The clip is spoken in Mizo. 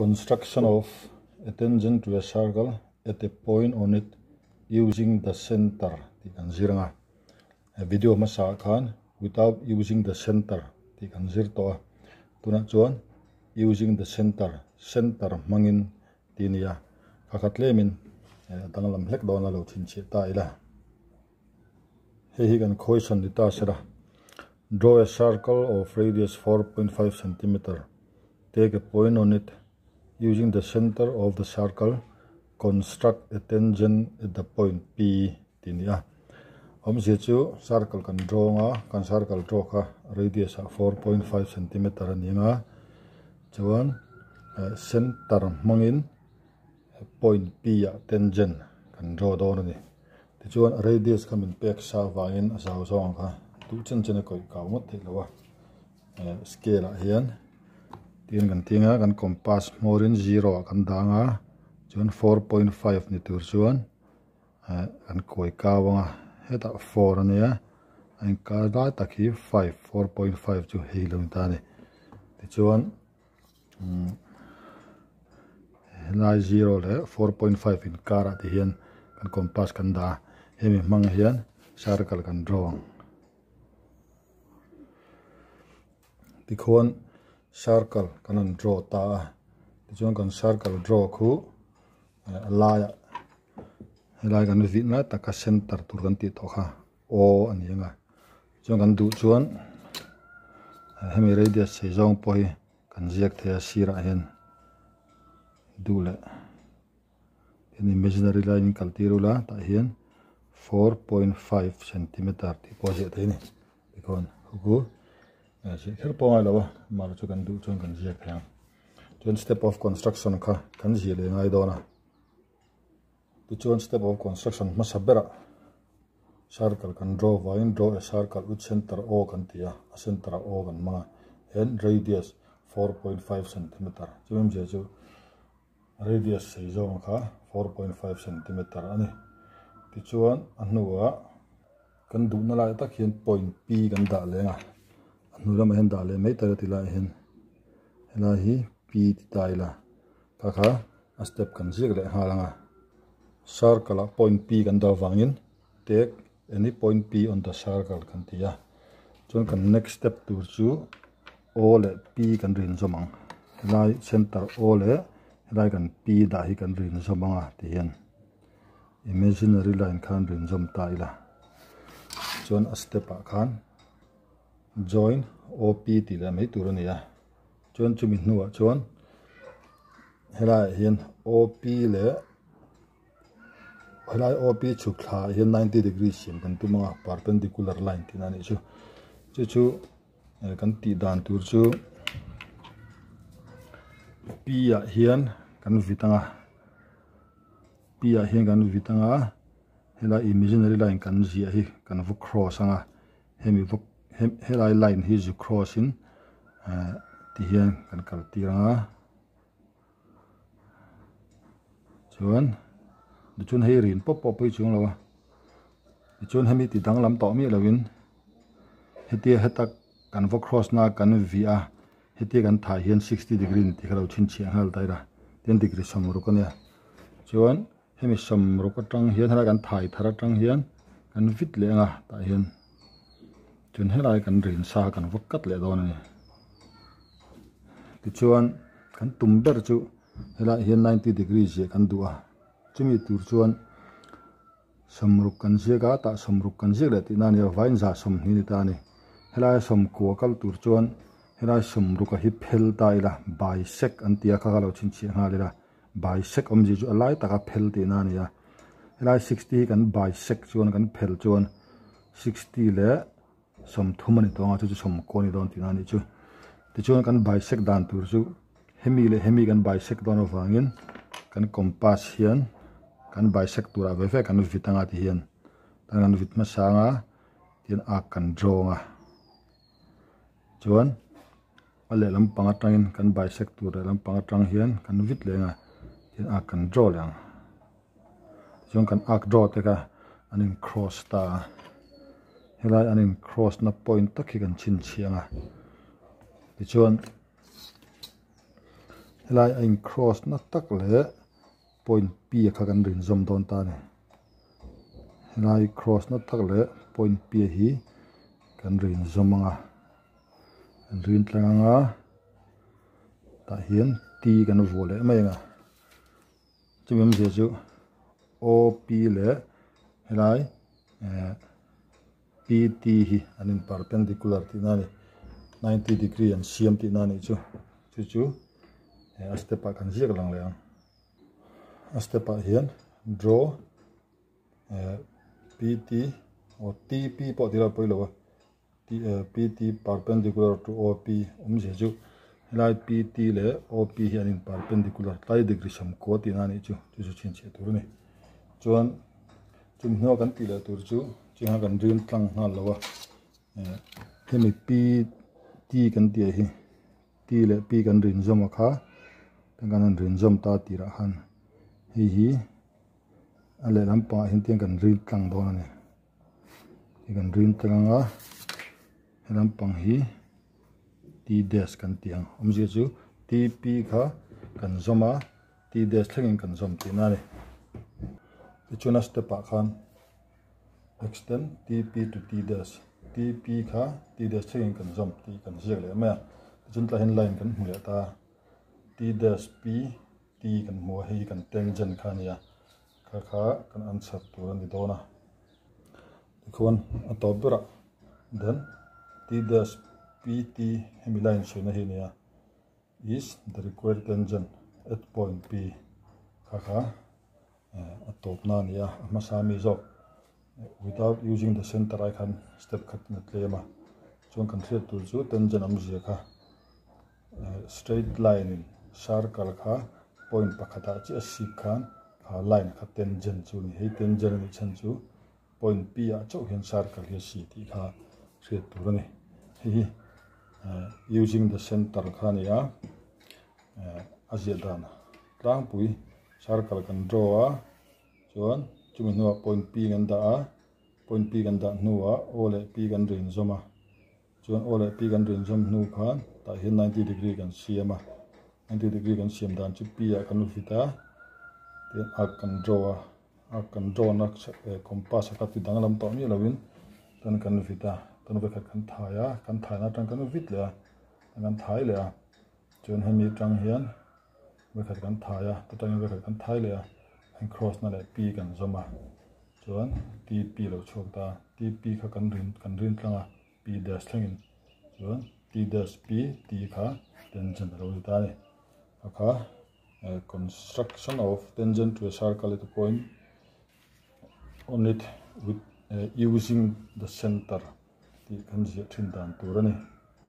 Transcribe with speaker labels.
Speaker 1: Construction of a tangent to a circle at a point on it using the center tih kan zir ang a. Video hmasa ah khan without using the center tih kan zir tawh a. Tunah chuan using the center, center hmangin tih a ni a. Kha kha tlemin a danglam hlek dawn a lo chhinchhiah ta ila. Hei hi kan khawisan ni ta sela. Draw a circle of radius 4.5 centimeter. Take a point on it using the center of the circle. Construct a tangent at the point P tih a ni a. Awmzia chu circle kan draw anga kan circle draw kha radius ah 4.5 centimeter a ni anga chuan center hmangin point P ah tangent kan draw dawn a ni. Tichuan a radius kha min pek sa avangin a zau zawng ang kha duh chen chen a kawih kau ngawt theih loh a. Scale ah hian tin kan ting a kan compass hmawrin zero ah kan dang a chuan 4.5 ni tur chuan kan kawi kau ang a hetah 4 a nia a inkar lai tak hi 5 4.5 chu hei lo ni ta a ni. Tichuan Helai zero leh 4.5 inkar ah te hian kan compass kan dah a, hemi hmang hian circle kan draw ang. Tikhuan circle kan rawn draw ta a, tichuan kan circle draw khu a laiah helai kan vih lai taka center tur kan tih tawh kha O a ni ang a, chuan kan duh chuan hemi radius sei zawng pawh hi kan ziak thei a sirah hian duh leh tin imaginary line in kal tir ula tah hian 4.5 centimeter tih pawh a ziah thei a ni tikhawn huku ziah kher pawh a ngai lo a amaherawhchu chu kan duh chuan kan ziak thei ang chuan step of construction kha kan ziah leh ngai dawn a. Tichuan step of construction hmasa berah circle kan draw vangin draw a circle with center O kan ti a, a center ah O kan hmang a, and radius 4.5 centimeter chu awmzia chu radius sei zawng kha 4.5 centimeter a ni. Tichuan a hnuah kan duhna lai tak hian point P kan dah leng a, a hnu lamah hian dah leh mai ta ila ti laiah hian helai hi P ti ta ila Kha kha a step kan ziak leh nghal ang a, circle ah point P kan dah vangin take any point P on the circle kan ti a, chuan kan next step tur chu O leh P kan rin zawm ang, helai center O leh helai kan P dah hi kan rin zawm ang a ti hian imaginary line khan rin zawm ta ila, chuan a step ah khan join OP tih leh mai tur a ni a. Chuan chumi hnuah chuan helaiah hian OP leh helai OP chhuk thla ah hian 90 degree siam kan tum ang a perpendicular line tihna a nih chu. Chu chu kan tih dan tur chu P ah hian kan vit ang a P ah hian kan vit ang a helai imaginary line kan ziah hi kan va cross ang a hemi va helai line hi zu cross in ti hian kan kal tir ang a chuan tichuan hei rin pawp pawp pawh chuang lo a tichuan hemi ti danglam tawh miah lovin hetia heta kan va cross na kan vih a hetia kan thah hian 60 degree ni tih kha lo chhinchhiah nghal ta ila tin degree sawmruk a nia chuan Hemi samruk atang hian helai kan thai thar atang hian kan vit leh ang a tah hian chuan helai kan rin sa kan va cut leh dawn a ni. Tichuan kan tum ber chu helai hian 90 degree ziah kan duh a chumi tur chuan samruk kan ziak a tah samruk kan ziak leh tihna a ni a vain za sawmhnih a ni ta a ni. Helai sawmkua kal tur chuan helai samruk a hi phel ta ila bisect an ti a kha kha lo chhinchhiah nghal ila. Bisect awmzia chu a lai taka phel tihna a ni a, helai 60 hi kan bisect chuan kan phel chuan 60 leh 30 a ni tawng a, chu chu sawmkaw a ni dawn tihna a nih chu. Tichuan kan bisect dan tur chu hemi leh hemi kan bisect dawn avangin kan compass hian kan bisect turah ve ve kan vit anga ti hian tan kan vit hmasa anga tihian arc kan draw anga chuan. A lehlam pang atangin kan bisect tur lehlam pang atang hian kan vit leh ang a, tin arc kan draw leh ang. Tichuan kan arc draw te kha an in cross ta a, helai an in cross na point tak hi kan chhinchhiah ang a. Tichuan. Helai a in cross na tak leh point P a kha kan rin zawm dawn ta a ni. Helai cross na tak leh point P a hi kan rin zawm ang a, kan rin tlang ang a, tah hian T kan vuah leh mai ang a. Chumi awmzia chu O P leh helai eh P T hi an in perpendicular tihna a ni. 90 degree an siam tihna a nih chu. Chu chu a step ah kan ziak lang leh ang. A step ah hian draw eh P T aw T P pawh tih lah pawi lo a. PT perpendicular to OP awmzia chu helai PT leh OP hi an in perpendicular tlai degree sawmkua tihna a nih chu chu chu chhinchhiah tur a ni. Chuan chumi hnua kan tih leh tur chu chutiang khan kan rin tlang nghal lo a, hemi PT kan tih ah hi T leh P kan rin zawm a kha kan han rin zawm ta tirah khan hei hi a lehlam pangah hian tiang kan rin tlang dawn a ni. Hei kan rin tlang anga he lampang hi T dash kan tih ang awmzia chu T P kha kan zawm a T dash thlengin kan zawm tihna a ni. Tichuan a step ah khan extend T P to T dash T P kha T dash thlengin kan zawm tih kan ziak leh mai a. Tichuan tlaiah hian line kan hmu leh ta a T dash P T kan hmu a hei hi kan tangent kha a ni a. Kha kha kan answer tur a ni dawn a. Tikhuan a tawp berah then T dash P T hemi line sawi hi a ni a, is the required tangent at point P kha kha a tawpna a ni a, a hmasa ami zawk without using the center ai khan step khat in a tlem a, chuan kan hriat tur chu tangent awmzia kha. Straight line in circle kha point pakhat ah chiah sik khan kha line kha tangent chu a ni. Hei tangent a nih chhan chu point P ah chauh hian circle hi a si tih kha hriat tur a ni. Hei hi using the center kha a ni a, a ziah dan tlangpui circle kan draw a chuan chumi hnuah point P kan dah a, point P kan dah hnuah O leh P kan rin zawm a. Chuan aw leh pi kan rin zawm hnu khan tah hian 90 degree kan siam a, 90 degree kan siam dan chu pi ah kan vit a, tin arc kan draw a, arc kan draw na compass a kha ti danglam tawh miah lovin tan kan vit a, tan vekhat kan thai a, kan thai na atang kan vit leh a, tan kan thai leh a, chuan hemi atang hian vekhat kan thai a, ta tangin vekhat kan thai leh a, an cross na leh pi kan zawm a, chuan tp lo chhuak ta, tp kha kan rin kan rin tlang a. P dash thlengin chuan T dash P T kha tangent a lo ni ta a ni. A kha construction of tangent to a circle at a point on it with using the center tih kan ziah thin dan tur a ni.